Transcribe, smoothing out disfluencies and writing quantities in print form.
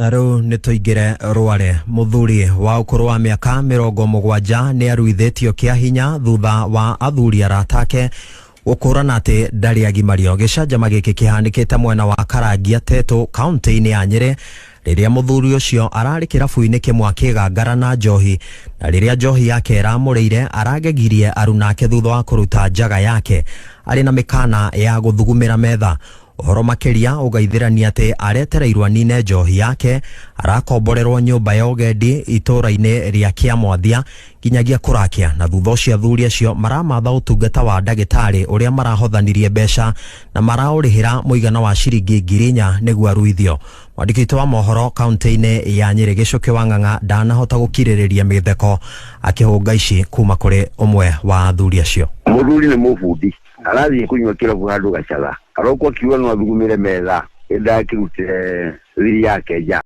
Na rĩu nĩ tũingĩre Rware. Mũthuri wa ũkũrũ wa mĩaka 70 nĩ aruithĩtio kĩa hinya thutha wa athuri arata ake gũkũrana atĩ ndarĩ agimario. Gĩcanjama gĩkĩ kĩhanĩkĩte mwena wa Karangia Tetũ kaunti-inĩ ya Nyĩrĩ rĩrĩa mũthuri ũcio ararĩ kĩrabu-inĩ kĩmwe akĩgangara na njohi, na rĩrĩa njohi yake ĩramũrĩire aragegirie arunake thutha wa kũruta njaga yake arĩ na mĩkana ya gũthugumĩra metha. Ũhoro makĩria ũgaithĩrania atĩ aretereirwo anine njohi yake arakomborerwo nyũmba ya ũgendi itũũra-inĩ rĩa Kĩamwathia nginyagia kũrakia, na thutha ũcio athuri acio maramatha ũtungata wa ndagĩtarĩ ũrĩa marahothanirie mbeca na maraũrĩhĩra mũigana wa ciringi 4,000 nĩguo aruithio. Mwandĩki witũ wa mohoro kaunti-inĩ ya Nyĩrĩ Gĩcũkĩ wa Ng'ang'a ndanahota gũkirĩrĩria mĩtheko akĩhũnga ici kuma kũrĩ ũmwe wa athuri acio. Mũthuri nĩ mũbundi arathiĩ kũnyua kĩrabu handũ gacatha, arokwo akiuga no athugumĩre metha ĩndakĩrutĩre thiri yake nja.